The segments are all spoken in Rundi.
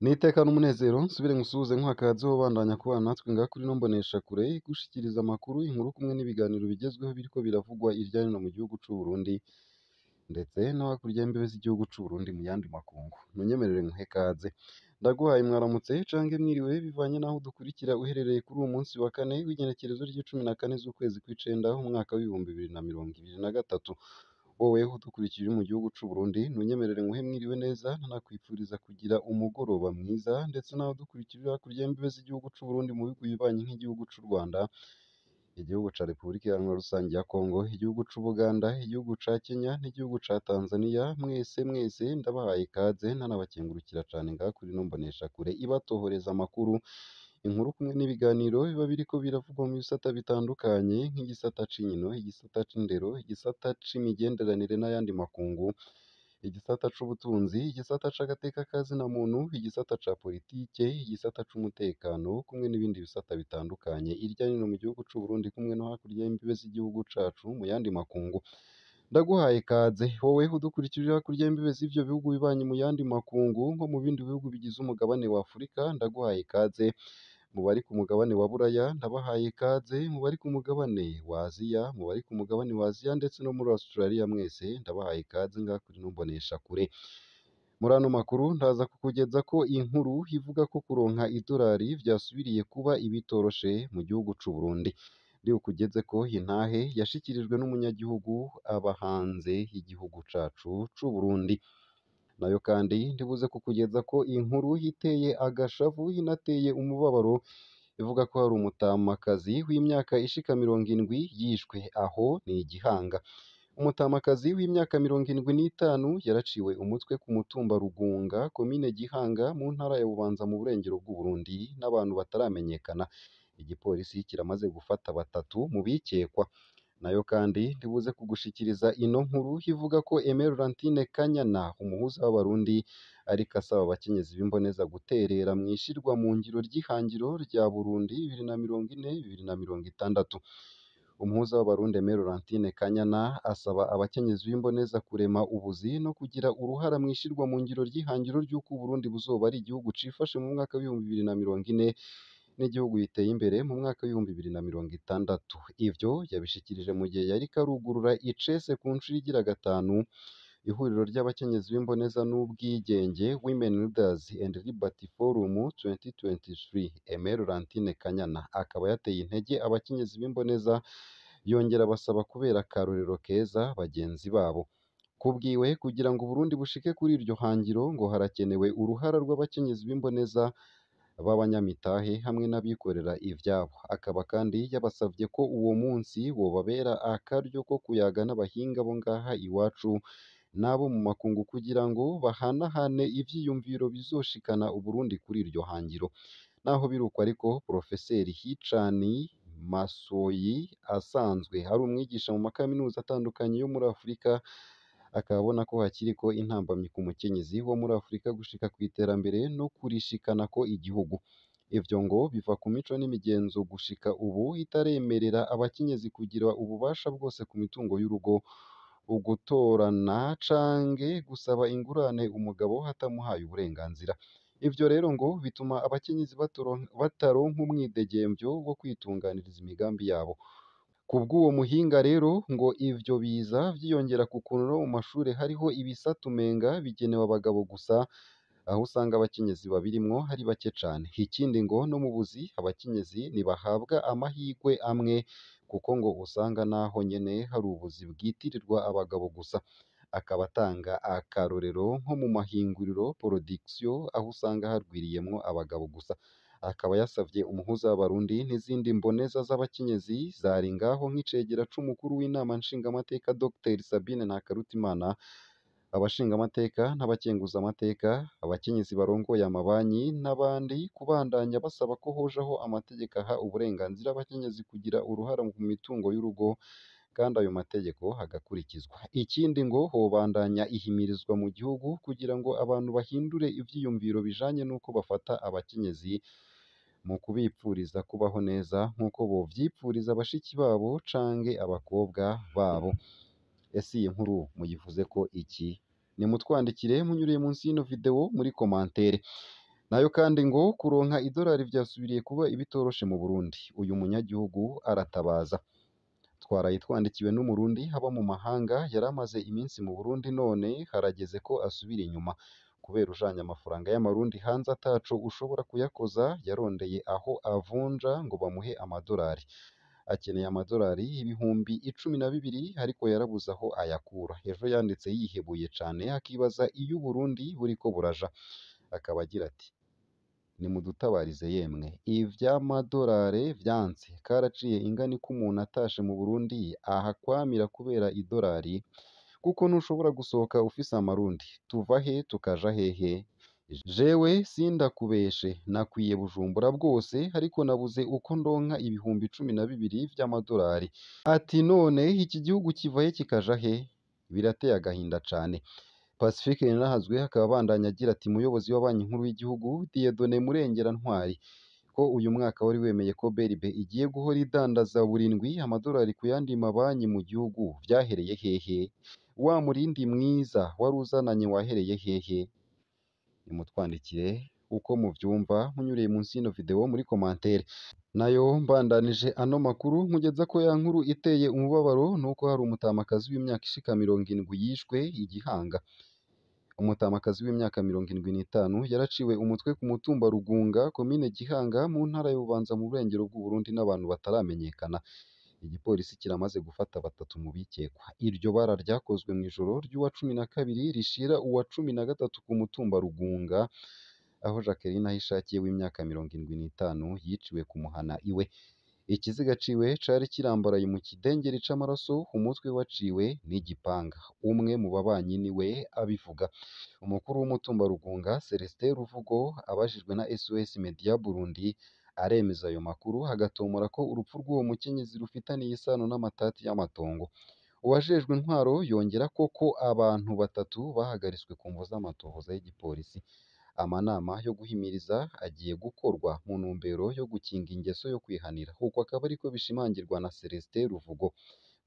N'iteka n'umunezero nsubire nkusuhuze nkuha akaze wobandanya kubana natwe ngaha kuri ino mboneshakure igushikiriza amakuru, inkuru kumwe n'ibiganiro bigezweho biriko biravugwa irya nino mu gihugu c'u Burundi ndetse no hakurya y'imbibe z'igihugu c'u Burundi mu yandi makungu. Munyemerere nkuhe kaze. Ndaguhaye mwaramutse canke mwiriwe bivanye n'aho udukurikira uherereye kuri uwu munsi wa kane w'igenekerezo ry'icumi na kane z'ukwezi kw'icenda umwaka w'2023. Wowe udukurikira uri mu gihugu c'u Burundi, ntunyemerere nkuhe mwiriwe neza, nanakwifuriza kugira umugoroba mwiza, ndetse nawe udukurikira uri hakurya y'imbibe z'igihugu c'u Burundi mu bihugu bibanyi nk'igihugu c'u Rwanda, igihugu ca Repubulika Iharanira Rusangi ya Kongo, igihugu c'Ubuganda, igihugu ca Kenya n'igihugu ca Tanzania, mwese mwese ndabahaye ikaze nanabakengurukira cane ngaha kuri ino mboneshakure ibatohoreza amakuru, inkuru kumwe n'ibiganiro biba biriko biravugwa mu bisata bitandukanye nk'igisata c'inkino, igisata c'indero, igisata c'imigenderanire n'ayandi makungu, igisata c'ubutunzi, igisata c'agateka ka zina muntu, igisata ca politike, igisata c'umutekano kumwe n'ibindi bisata bitandukanye irya nino mu gihugu c'u Burundi kumwe no hakurya y'imbibe z'igihugu cacu mu yandi makungu. Ndaguhaye ikaze wowe udukurikira uri hakurya y'imbibe z'ivyo bihugu bibanyi mu yandi makungu nko mu bindi bihugu bigize umugabane wa Afurika, ndaguhaye ikaze. Mu bari ku mugabane wa Buraya ndabahaye ikaze, mu bari ku mugabane wa Aziya, mu bari ku mugabane wa Aziya ndetse no muri Australia mwese ndabahaye ikaze ngaha kuri ino mboneshakure. Muri ano makuru ndaza kukugeza ko inkuru ivuga ko kuronka idolari vyasubiriye kuba ibitoroshe mu gihugu c'u Burundi. Ndibukugeze ko intahe yashikirijwe n'umunyagihugu aba hanze y'igihugu cacu c'u Burundi. Nayo kandi ndibuze kukugeza ko inkuru iteye agashavu inateye umubabaro ivuga ko hari umutamakazi w'imyaka ishika 70 yishwe, aho ni igihanga. Umutamakazi w'imyaka 75 yaraciwe umutwe ku mutumba Rugunga, komine Gihanga, mu ntara ya Bubanza mu burengero bw'Uburundi n'abantu bataramenyekana. Igipolisi kiramaze gufata batatu mu bikekwa. Nayo kandi ndibuze kugushikiriza ino nkuru ivuga ko Aimé Laurentine Kanyana, umuhuza w'Abarundi, ariko asaba abakenyezi b'imboneza guterera mw'ishirwa mu ngiro ry'ihangiro rya Burundi 2040 2060. Umuhuza w'Abarundi Aimé Laurentine Kanyana asaba abakenyezi b'imboneza kurema ubuzi no kugira uruhara mw'ishirwa mu ngiro ry'ihangiro ry'uko Uburundi buzoba ari igihugu cifashe mu mwaka w'2040 n'igihugu giteye imbere mu mwaka w'2060. Ivyo yabishikirije mu gihe yariko arugurura icese ku nshuro igira gatanu ihuriro ry'abakenyezi b'imboneza n'ubwigenge Women Leaders and Liberty Forum 2023. Aimé Laurentine Kanyana akaba yateye intege abakenyezi b'imboneza yongera abasaba kubera akarorero keza bagenzi babo. Kubwiwe kugira ngo Uburundi bushike kuri iryo hangiro ngo harakenewe uruhara rw'abakenyezi b'imboneza b'abanyamitahe hamwe n'abikorera ivyabo. Akaba kandi yabasavye ko uwo munsi wobabera akaryo ko kuyaga n'abahinga bo ngaha iwacu n'abo mu makungu kugira ngo bahanahane ivyiyumviro bizoshikana Uburundi kuri iryo hangiro. Naho biruko ariko, Porofeseri Hichani Masoyi asanzwe ari umwigisha mu makaminuza atandukanye yo muri Afurika, akaba abona ko hakiriko intambamyi ku mukenyezi wo muri Afurika gushika kw'iterambere no kurishikanako igihugu. Ivyo ngo biva ku mico n'imigenzo gushika ubu itaremerera abakenyezi kugira ububasha bwose ku mitungo y'urugo, ugutorana canke gusaba ingurane umugabo atamuhaye uburenganzira. Ivyo rero ngo bituma abakenyezi bataronka umwidegemvyo wo kwitunganiriza imigambi yabo. Kubw'uwo muhinga rero ngo ivyo biza vyiyongera ku kuntu no mu mashure hariho ibisata umenga bigenewe abagabo gusa, aho usanga abakenyezi babirimwo ari bake cane. Ikindi ngo no mu buzi abakenyezi ntibahabwa amahirwe amwe kuko ngo usanga naho nyene hari ubuzi bwitirirwa abagabo gusa. Akaba atanga akarorero nko mu mahinguriro production aho usanga harwiriyemwo abagabo gusa. Akaba yasavye umuhuza w'Abarundi n'izindi mboneza z'abakenyezi zari ngaho nk'icegera c'umukuru w'inama nshingamateka Dr Sabine Ntakarutimana, abashingamateka n'abakenguzamateka, abakenyezi barongoye amabanki n'abandi kubandanya basaba ko hojaho amategeko aha uburenganzira abakenyezi kugira uruhara mu mitungo y'urugo kandi ayo mategeko agakurikizwa. Ikindi ngo hobandanya ihimirizwa mu gihugu kugira ngo abantu bahindure ivyiyumviro bijanye n'uko bafata abakenyezi mu kubipfuriza kubaho neza nk'uko bovyipfuriza bashiki babo canke abakobwa babo. Ese iyi nkuru muyivuze ko iki? Nimutwandikire munyuriye munsi y'ino video muri commentaire. Nayo kandi ngo kuronka idolari vyasubiriye kuba ibitoroshe mu Burundi. Uyu munyagihugu aratabaza. Twaraye twandikiwe n'umurundi aba mu mahanga, yaramaze iminsi mu Burundi none harageze ko asubira inyuma. Kubera ujanye amafaranga y'amarundi hanze ataco ushobora kuyakoza, yarondeye aho avunja ngo bamuhe amadolari. Akeneye amadolari 12,000 ariko yarabuze aho ayakura. Ejo yanditse yihebuye cane akibaza iyo Uburundi buriko buraja. Akaba agira ati: nimudutabarize yemwe, ivy'amadolari vyanse, karaciye ingani ko umuntu atashe mu Burundi ahakwamira kubera idolari, kuko ntushobora gusohoka ufise amarundi. Tuva he tukaja hehe? Jewe sindakubeshe, nakwiye Bujumbura bwose ariko nabuze uko ndonka 12,000 vy'amadolari. Ati none iki gihugu kiva he kikaja he? Birateye agahinda cane. Pacifique Nininahazwe akaba abandanya agira ati: muyobozi wa banki nkuru y'igihugu Dieudonné Murengera Ntwari, ko uyu mwaka wari wemeye ko BRB igiye guhora idandaza burindwi amadolari ku yandi mabanki mu gihugu, vyahereye hehe? Wa murindi mwiza wari uzananye wahereye hehe? Nimutwandikire uko muvyumva munyuriye munsi y'ino video muri commentaire. Nayo mbandanije ano makuru nkugeza ko ya nkuru iteye umubabaro nuko hari umutamakazi w'imyaka ishika 70 yishwe igihanga. Umutamakazi w'imyaka 75 yaraciwe umutwe ku mutumba Rugunga, komine Gihanga, mu ntara y'Ububanza mu burengero bw'Uburundi n'abantu bataramenyekana. Igipolisi kiramaze gufata batatu mu bikekwa. Iryo bara ryakozwe mw'ijoro ry'uwa 12 rishira uwa 13 ku mutumba Rugunga, aho Jacqueline Ahishakiye w'imyaka 75 yiciwe ku muhana iwe. Ikiziga ciwe cari kirambaraye mu kidengeri c'amaraso, umutwe waciwe n'igipanga. Umwe mu babanyi niwe abivuga. Umukuru w'umutumba Rugunga, Celestin Ruvugo, abajijwe na SOS Media Burundi, aremeza ayo makuru, agatomora ko urupfu rw'uwo mukenyezi rufitaniye isano n'amatati y'amatongo. Uwajejwe intwaro yongera ko abantu batatu bahagaritswe ku mvo z'amatohoza y'igipolisi. Amanama yo guhimiriza agiye gukorwa mu ntumbero yo gukinga ingeso yo kwihanira. Uko akaba ariko bishimangirwa na Celestin Ruvugo.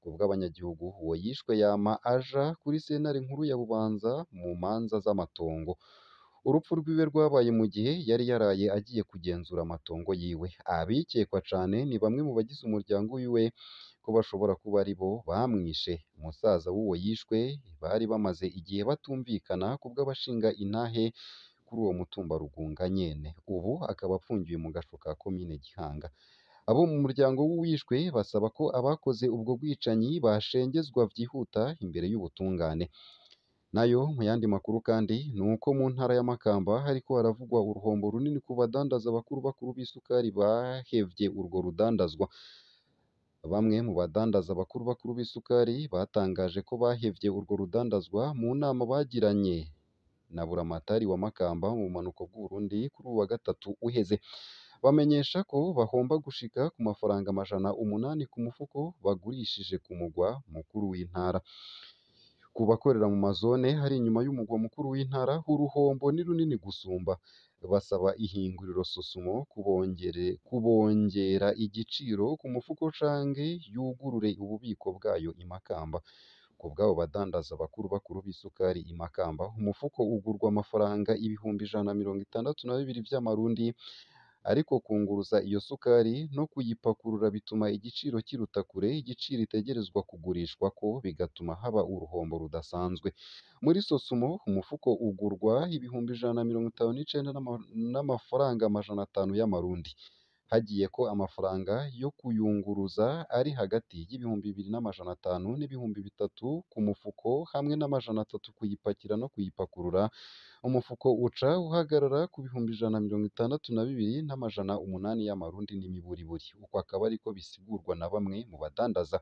Kubw'abanyagihugu, uwo yishwe yama aja kuri sentare nkuru ya Bubanza mu manza z'amatongo. Urupfu rwiwe rwabaye mu gihe yari yaraye agiye kugenzura amatongo yiwe. Abikekwa cane ni bamwe mu bagize umuryango wiwe ko bashobora kuba ari bo bamwishe. Musaza w'uwo yishwe bari bamaze igihe batumvikana kubw'abashinga intahe kuri uwo mutumba Rugunga nyene. Ubu akaba apfungiwe mu gasho ka komine Gihanga. Abo mu muryango w'uwishwe basaba ko abakoze ubwo bwicanyi bashengezwa vyihuta imbere y'ubutungane. Nayo mu yandi makuru kandi ni uko mu ntara ya Makamba hariko haravugwa uruhombo runini ku badandaza bakuru bakuru b'isukari bahevye urwo rudandazwa. Bamwe mu badandaza bakuru bakuru b'isukari batangaje ko bahevye urwo rudandazwa mu nama bagiranye na Buramatari wa Makamba mu bumanuko bw'Uburundi kuri uwu wa gatatu uheze. Bamenyesha ko bahomba gushika ku mafaranga 800 ku mufuko bagurishije ku mugwa mukuru w'intara. Ku bakorera mu mazone hari inyuma y'umugwa mukuru w'intara, uruhombo ni runini gusumba. Basaba ihinguriro Sosumo kubongera igiciro ku mufuko canke yugurure ububiko bwayo i Makamba. Ku bw'abo badandaza bakuru bakuru b'isukari i Makamba, umufuko ugurwa amafaranga 162,000 vy'amarundi, ariko kunguruza iyo sukari no kuyipakurura bituma igiciro kiruta kure igiciro itegerezwa kugurishwako, bigatuma haba uruhombo rudasanzwe. Muri Sosumo umufuko ugurwa 159,500 n'amafaranga 500 y'amarundi. Hagiye ko amafaranga yo kuyunguruza ari hagati y'2,500 n'ibihumbi 3 ku mufuko hamwe n'300 kuyipakira no kuyipakurura. Umufuko uca uhagarara ku 162,800 y'amarundi n'imiburiburi. Uko akaba ariko bisigurwa na bamwe mu badandaza.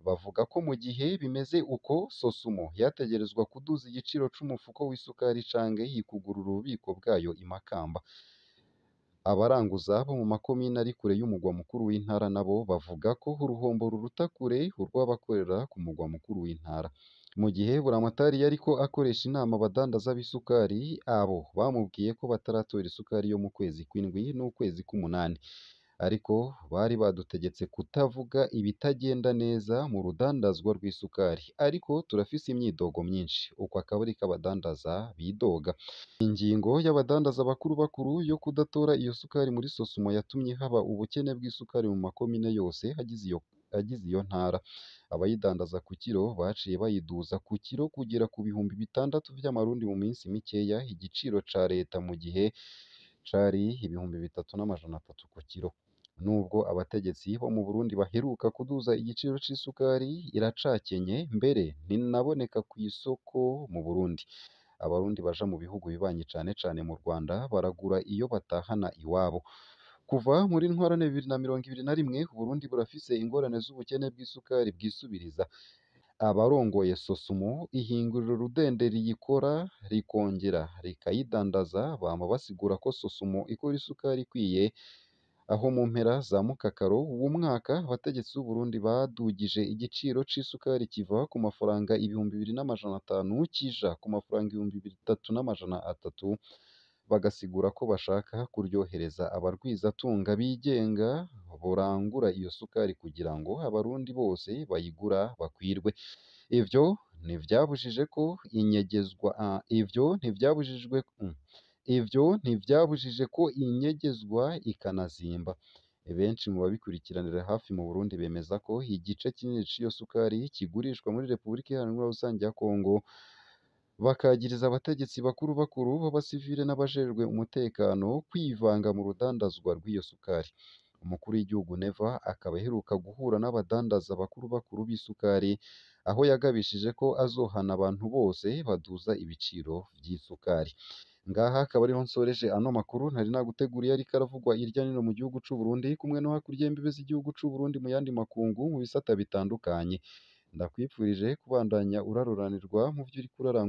Bavuga ko mu gihe bimeze uko, Sosumo yategerezwa kuduza igiciro c'umufuko w'isukari canke ikugurura ububiko bwayo i Makamba. Abaranguza bo mu makomine ari kure y'umugwa mukuru w'intara nabo bavuga ko uruhombo ruruta kure urw'abakorera ku mugwa mukuru w'intara. Mu gihe Buramatari yariko akoresha inama abadandaza b'isukari, abo bamubwiye ko bataratora isukari yo mu kwezi kw'indwi n'ukwezi k'umunani. Ariko bari badutegetse kutavuga ibitagenda neza mu rudandazwa rw'isukari, ariko turafise imyidogo myinshi." Uko akaba ariko abadandaza bidoga. Ingingo y'abadandaza bakuru bakuru yo kudatora iyo sukari muri Sosumo yatumye haba ubukene bw'isukari mu makomine yose agize iyo ntara. Abayidandaza ku kiro baciye bayiduza ku kiro kugera ku 6000 vy'amarundi mu minsi mikeya, igiciro ca leta mu gihe cari 3300 ku kiro. Nubwo abategetsi bo mu Burundi baheruka kuduza igiciro c'isukari, iracakenye mbere ntinaboneka kw'isoko mu Burundi. Abarundi baja mu bihugu bibanyi cane cane mu Rwanda baragura iyo batahana iwabo. Kuva muri ntwarante 2021, Uburundi burafise ingorane z'ubukene bw'isukari bwisubiriza. Abarongoye Sosumo, ihinguriro rudende riyikora rikongera rikayidandaza, bama basigura ko Sosumo ikora isukari ikwiye, aho mu mpera za mukakaro uwu mwaka abategetsi b'Uburundi badugije igiciro c'isukari kiva ku mafaranga 2500 kija ku mafaranga 3300, bagasigura ko bashaka kuryohereza abarwizatunga bigenga borangura iyo sukari kugira ngo abarundi bose bayigura bakwirwe. Ivyo ntivyabujije ko inyegezwa ivyo ntivyabujijwe ivyo ntivyabujije ko inyegezwa ikanazimba. Benshi mu babikurikiranira hafi mu Burundi bemeza ko igice kinini c'iyo sukari kigurishwa muri Repubulika Iharanira Rusangi ya Kongo, bakagiriza abategetsi bakuru bakuru b'abasivile n'abajejwe umutekano kwivanga mu rudandazwa rw'iyo sukari. Umukuru w'igihugu Neva akaba aheruka guhura n'abadandaza bakuru bakuru b'isukari, aho yagabishije ko azohana abantu bose baduza ibiciro vy'isukari. Ngaha akaba ariho nsoreje ano makuru ntari naguteguriye ariko aravugwa irya nino mu gihugu c'u Burundi, kumwe no hakurya y'imbibe z'igihugu c'u Burundi mu yandi makungu mu bisata bitandukanye. Ndakwifurije kubandanya uraroranirwa mu vyo uriko urarangura.